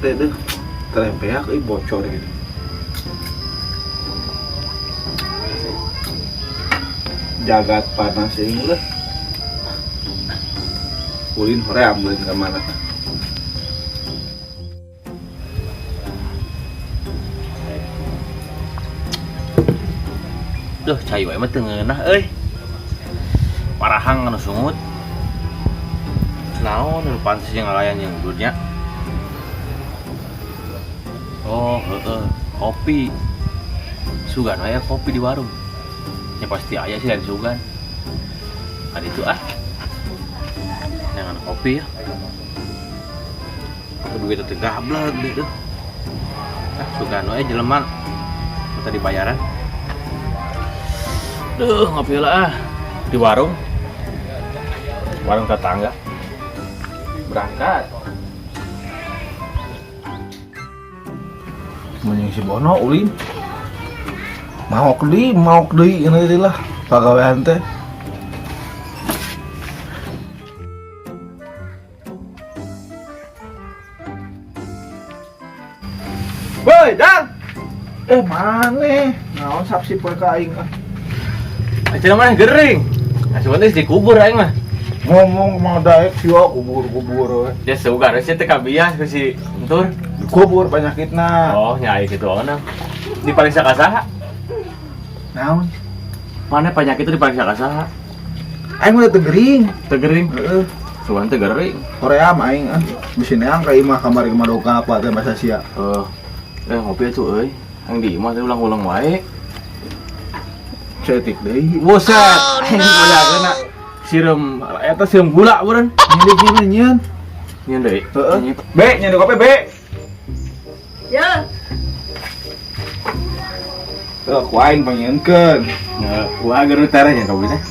teh deh. Terempeak euy bocor gitu. Jagat panas ini lah. Ulin hoream ulin ka mana. Duh, cai wae mah teu ngeunah euy. Parahang anu sungut. Naon nu pantes jeung ngalayan jeung ududnya. Oh, heeh, kopi. Sugan aya kopi di warung. Ya pasti aya sih dari sugan. Ada itu ah. Jangan kopi ya. Duit teh gablek deh tuh. Ah, sugan wae jelema. Tadi bayaran. Duh, ngopi lah ah. Di warung. Warung tetangga. Berangkat. Mending si Bono ulin. Maok deui ini deui lah pagawean teh. Woi, Dang. Eh, maneh? Naon sapsi poe ka aing ah. Acara mana gering. Nah, sebenarnya dikubur aing mah. Ngomong mau daek sia kubur-kubur we. Ya sugan sih teh kabias ku si entur. Dikubur penyakitna. Oh, nyai gitu ana. Dipariksa ka saha? Naon? Mana penyakit itu dipariksa ka saha? Aing mah teu gering. Teu gering. Heeh. Sugan teu gering. Hoream aing ah. Bisi neang ka imah kamari madoka apa teh bahasa sia. Heuh. Eh ngopi atuh euy. Yang di imah teh ulang-ulang wae. Cetik deui. Buset, aing oh, no. Sireum eta sireum gula beureun. Nyieun deui nyieun. Nyieun deui. Heeh. B, nyieun kopi B. Ya. Tuh, ku aing pangieunkeun. Heeh, gua gerut tereh nya kopi teh.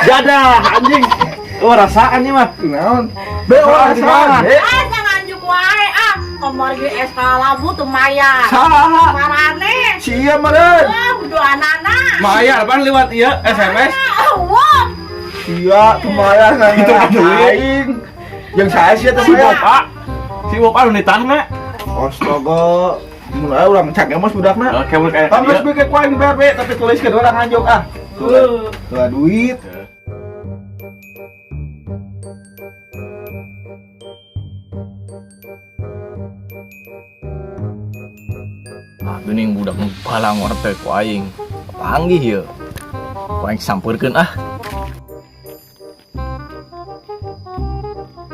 Jadah anjing. Oh, rasaan ieu mah. Naon? B, oh, rasaan. Ah, jangan nganjuk wae ah. Komor ge es kalabu teu mayar. Saha? Marane. Sia meureun. Ah, kudu anak-anak. Mayar pan liwat ieu SMS. Ah, wah. Sia teu mayar Itu duit. aing. Yang saya sia teu Si mayar. Bapak. Si Bapak nu nitahna. Astaga. Mun aya urang cak emos budakna. Oke, mun kayak Tambah geus ku aing bayar be, tapi tuliskeun urang nganjuk ah. Tuh, duit. Ah, geuning budak nu balangor teh ku aing. Panggih ieu. Ku aing sampeurkeun ah.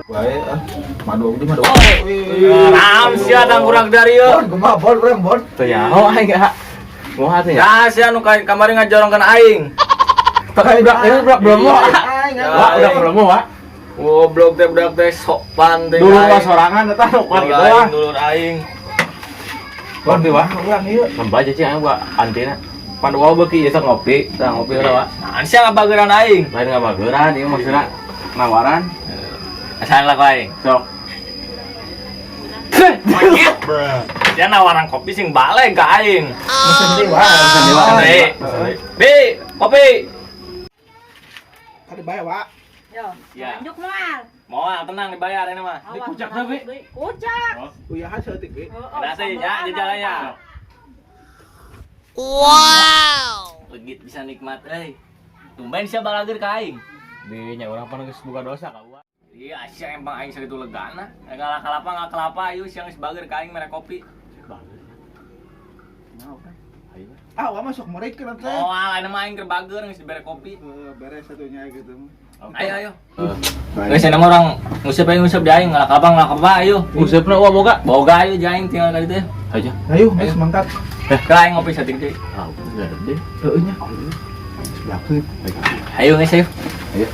Bae ah. Madu deui madu. Ram sia dang kurang dari ieu. Bon, kumaha bon urang bon. Teu nyaho aing ah. Kumaha teh nya? Nah, sia nu kamari ngajorongkeun aing. Pakai budak ini budak belum mau. Aing Wah, udah belum mau, Wak. Goblok teh budak teh sopan teh. Dulu mah sorangan eta nu kuat gitu lah. Dulur aing. Bon deui wah urang ieu. Nambah aja cing aing gua antina. Pan wae beuki ieu sok ngopi, tah ngopi heula, Wak. Nah, sia ngabageran aing. Lain ngabageran ieu maksudna nawaran. Asan lah ku aing. Sok. Dia nawaran kopi sing balik ka aing. Mesen deui wah. Mesen deui, Wak. Mesen deui. Mesen deui. Bi, kopi. Tadi bae, Wak. Yo, Ya. nganjuk moal. Moal tenang dibayar ini mah. Awas, kucak nganjuk tapi. deui. Kucak. Uyahan saeutik be. Heeh, Nasi ya, sambelan jajalannya. eta. Wow. Legit bisa nikmat euy. Tumben sia balager ka aing. Di nya urang pan geus boga dosa ka Wak. Iya, sia emang aing sakitu legana. Ngalah kalapa ngalah kelapa ayu sia geus bager ka aing mere kopi. Bager. Mau kan? Ayo. Ah, wah masuk mereka teh. Moal aing mah aing keur bager geus dibere kopi. Beres satunya gitu. Ayo ayo. Geus cenah mah urang nguseup aing nguseup di aing ngalah kalapa ngalah kelapa ayo. Usepna Wak boga. Boga ayo di aing tinggal ka ditu ya. Aja. Ayo, geus mangkat. Ke aing ngopi saeutik deui. Ah, gede. Heueuh nya. Sebelah Ayo geus ayo. Ayo.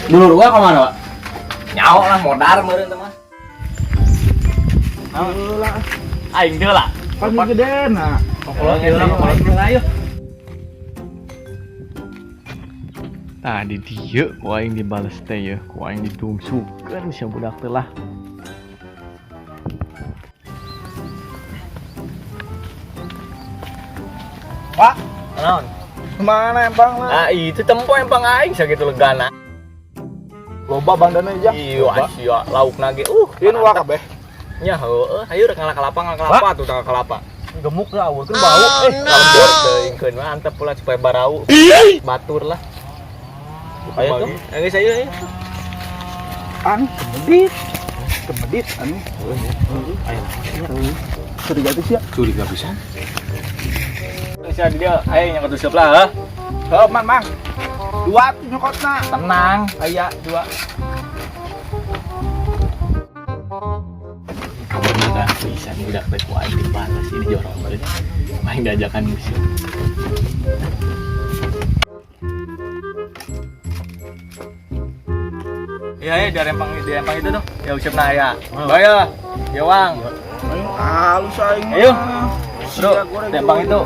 Dulur gua ka mana, Wak? Nyaho lah modar meureun teh mah. Heula. Aing teh lah. Pan gede na. Kolot heula ayo. Tadi dia ku aing dibales teh ya, ku aing ditungsukeun sia budak teh lah. Pak, Naon? kemana empang lah? Nah, itu tempo empang aing sakitu legana. Loba bandana aja. Iya, sia laukna ge. Ieu nu kabeh. Nya heueuh, ayo rek ngalah kelapa, ngalah kelapa tuh tanggal kelapa. Gemuk lah, awur kan bau. Lembur teuing keun mah antep pula supaya barau. Batur lah. Ayo tuh. Ayo geus ayo. An kemedit. Kemedit anu. Ayo. Curiga teh sia. Curiga pisan. Geus di dieu, ayo nyokot useup lah, heuh. Heuh, man, Mang. Dua tuh nyokotna. Tenang, aya dua. Kamu bisa budak teh ku aing dibalas ini jorong banget. Aing diajakan musuh. Iya, ya, di rempang itu tuh. Ya usupna aya. Bae. Ya Wang. Ayo halus aing. Ayo. Bro, rempang itu.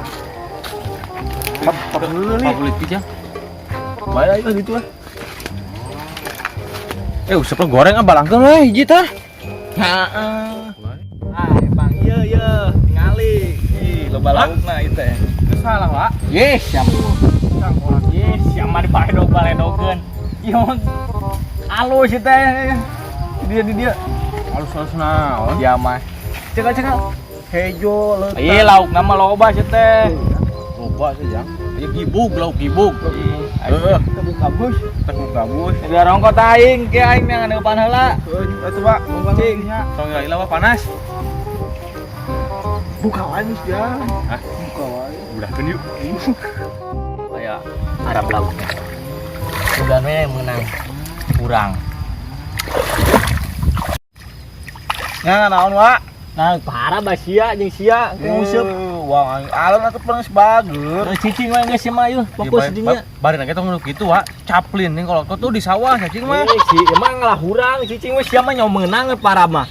Favorit pisan. Bae ayo gitu ah. Usupna goreng ah balangkeun we hiji tah. Heeh. Ah, rempang ieu ieu ningali. Ih, loba laukna ieu teh. Geus salah, Wak. Ye, siap. Ye, siap mah dibaledog-baledogeun. Ieu mah alus ieu teh. Di dia. Alus-alus naon? Ya mah. Cekal-cekal. Hejo leutak. Ih, laukna mah loba sih teh. Loba sih, Jang. Ieu gibug, lauk gibug. Heeh, Tepung gabus. tepung gabus. Biar rongkot aing, ke aing yang depan heula. Heuh, atuh Pak, Cing. Tong lila wah panas. Buka wae geus ya. Hah? Buka wae. Udahkeun yuk. Kayak Arab lauknya. Udah we menang. Kurang. Nya naon, Wak? Nah, parah bah sia jeung sia nguseup. Wah, aing alon atuh geus bager. Cicing we geus mah yeuh, fokus dinya. Bari lagi tong nu kitu, Wak. Caplin nih kalau tuh di sawah cacing mah. Si emang ngalah hurang cicing we sia mah nyawa meunang parah mah.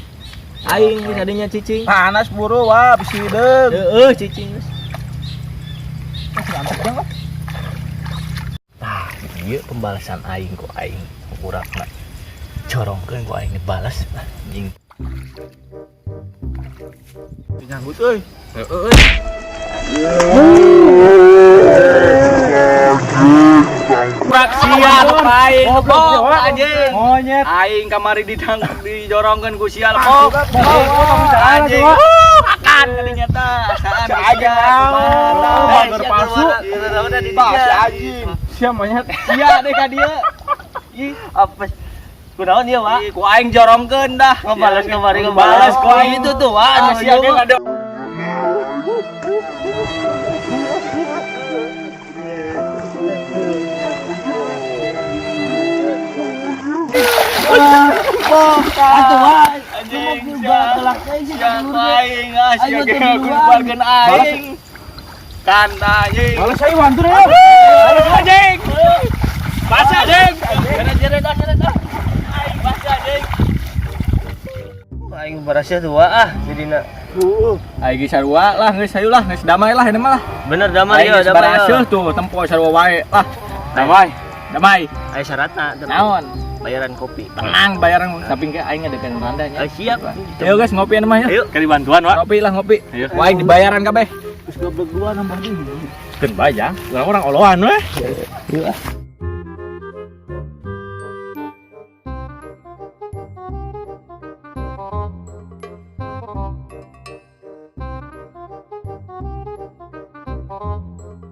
Aing geus adanya cicing. Panas buru, Wak, bisi hideung. Heeh, cicing geus. Mantep banget. Tah, ieu pembalasan aing ku aing urakna. Corongkeun ku aing dibalas anjing. Nyanggut euy. Heeh euy. Urak sia aing goblok anjing. Monyet. Aing kamari didang dijorongkeun ku sia lepok. Anjing. Akan kadinya tah. Saan Aja. Bager palsu. Tah si anjing. Sia monyet. Sia deh ka dieu. Ih, Apa? Kunaon ieu, Wak? ku aing jorongkeun dah. Ngebalas kemarin Ngebalas ku aing itu tuh, Wak. Anu Sia ge ada. Atuh, Wak. Anjing, Sia aing, ah sia ge ngagurbarkeun aing. Kan anjing. Balas aing wantur ya. Balas anjing. Basah anjing. Jeret ah, jeret ah. Aing basah anjing. Aing barasnya tuh, Wak, ah jadina. Heeh. Aing geus sarua lah, geus hayu lah, geus damai lah ini mah lah. Bener damai Aing yo, geus damai. baraseuh tuh tempo sarua wae lah. Damai. Damai. Ayo syaratna Naon? Bayaran kopi. Tenang bayaran tapi ke aing ngadekeun randanya. Ayo siap. Ayo guys ngopi mah ya. Ayo. Kali bantuan, Wak. Ngopi lah ngopi. Ayo. Wah, aing dibayaran kabeh. Geus goblok dua nambah deui. Keun bae, Jang. Urang orang oloan we. Yuk ah.